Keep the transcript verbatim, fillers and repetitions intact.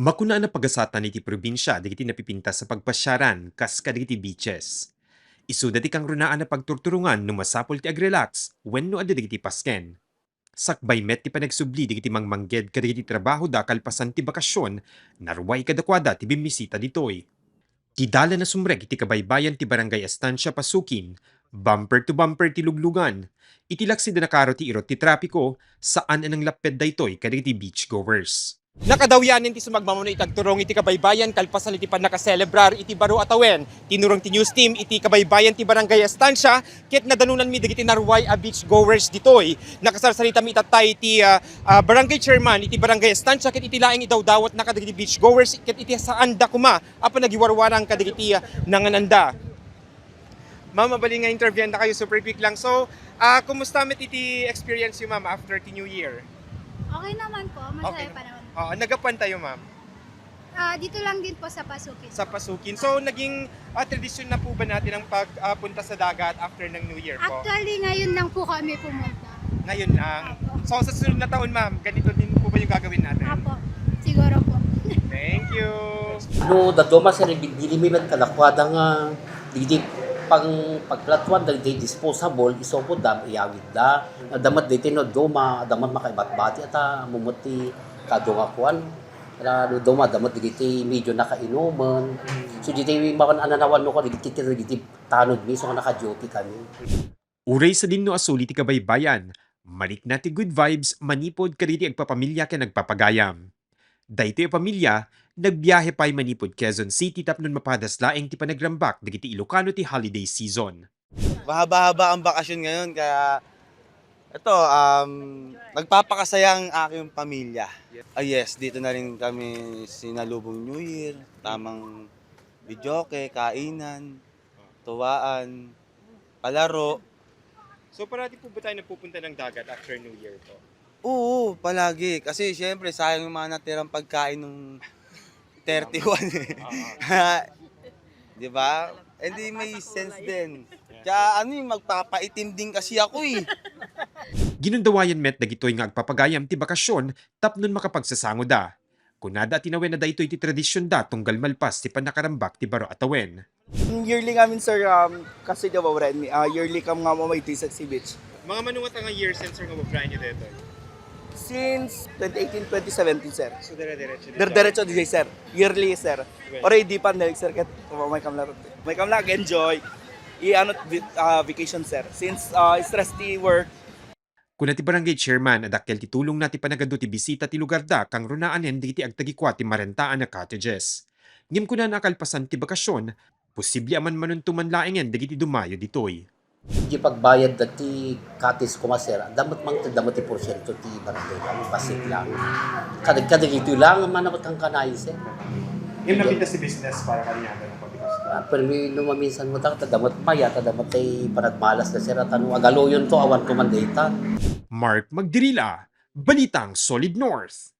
Makunaan a pagasatan iti probinsia dagiti napipintas a pagpasiaran kas kadagiti beaches. Isuda ti kangrunaan a pagturturongan no masapul ti agrelax wenno adda dagiti pasken. Sakbay met ti panagsubli dagiti mangmangged kadagiti trabahoda kalpasan ti bakasion, naruay kadakuada ti bimmisita ditoy. Ti dalan a sumrek iti kabaybayan ti Barangay Estancia, Pasukin, bumper to bumper ti luglugan. Iti laksid a nakaro ti irot ti trapiko, saan a nanglapped daytoy kadagiti beachgoers. Nakadawyanen ti sumagmamano iti agturong iti kabaybayan kalpasan iti pannakaselebrar iti baro a tawen. Tinurong ti news team iti kabaybayan ti Barangay Estancia ket nadanonanmi dagiti naruay a beachgoers ditoy. Nakasarsaritami itattay ti, ah, ah, barangay chairman iti Barangay Estancia ket iti laeng idawdawatna kadagiti beachgoers ket iti saanda koma a panagiwarwarang kadagiti, ah, nangananda. Ma'am, mabalin nga interviewandakayo, super quick lang. So, ah, kumusta met iti experience-yo, ma'am, after ti New Year? Okay naman po, masaya pa naman. Oo, nagapuan tayo, ma'am? Ah, dito lang din po sa Pasukin. Sa Pasukin. So, naging, ah, tradisyon na po ba natin ang pag, ah, punta sa dagat after ng New Year po? Actually, ngayon lang po kami pumunta. Ngayon lang. Apo. So, sa susunod na taon, ma'am, ganito din po ba yung gagawin natin? Apo. Siguro po. Thank you. No, dadduma, sir, bilbilmi met kadakuada nga dagiti pang-, pagplatuan dagiti disposable, isu pay dayta iyawidda. Adda met daytoy no dadduma, adda met makaibatbati, ata, ammom met ti kaadu nga kuan. Ita, no dadduma, adda met dagiti medio nakainuman. So, daytoy mapan a nanawan no ko dagiti, dagiti tanodmi, so, naka-duty kami. Uray sadino a suli ti kabaybayan, marikna ti good vibes manipud kadagiti agpapamilia ken agpapagayam. Daytoy a pamilia, nagbiahe pay manipud Quezon City tapno mapadas laeng ti panagrambak dagiti Ilocano ti holiday season. Mahaba-haba ang bakasyon ngayon, kaya ito, um, nagpapakasaya ang aking pamilya. Ah, yes, dito na rin kami sinalubong New Year, tamang videoke, kainan, tuwaan, palaro. So, parati po ba tayo nagpupunta ng dagat after New Year po? Oo, palagi. Kasi, siyempre, sayang yung mga natirang pagkain nung thirty-one eh. Oo. Di ba? Hindi may sense din. Kaya ano yung magpapaitim din kasi ako eh. Ginundawayan met dagitoy nga agpapagayam ti bakasyon tapno makapagsasangoda. Kunada a tinawen na daytoy ti tradisyonda tunggal malpas ti pannakarambak ti baro a tawen. Yearly ngamin, sir, um, kasi di ba, Brian, ah, yearly kam nga mamay ti sa beach. Mga mano nga year, sir, nga mabrayan niyo dito? Since twenty eighteen, twenty seventeen, sir. So, dire-diretso din. Dire-diretso din, sir. Yearly, sir. Well, already pandemic, sir, ket may kam la, may kam la enjoy. I-ano, vi-, ah, vacation, sir. Since, ah, stress ti work, Kuna ti barangay chairman a dakkel ti tulongna ti panagadu ti bisita ti lugarda kangrunaanen dagiti agtagikua ti marentaan a cottages. Ngem kunana a kalpasan ti bakasyon, posible a manmanonto man laengen dagiti dumayo ditoy. Di pagbayad dati cottage koma, sir, adda met mangted, adda met ti porsiento ti barangay lang, basit lang. Kadag-, kadagitoy lang, manabat kang kanay, sir. Yung napintas ti business para kaniya, ganun po, because Ah, permi no maminsan met, ta adda met mayat, ta adda met ti panagmalas da, sir, at ano, agaluyon to, awan to man dayta. Mark Magdirila, Balitang Solid North.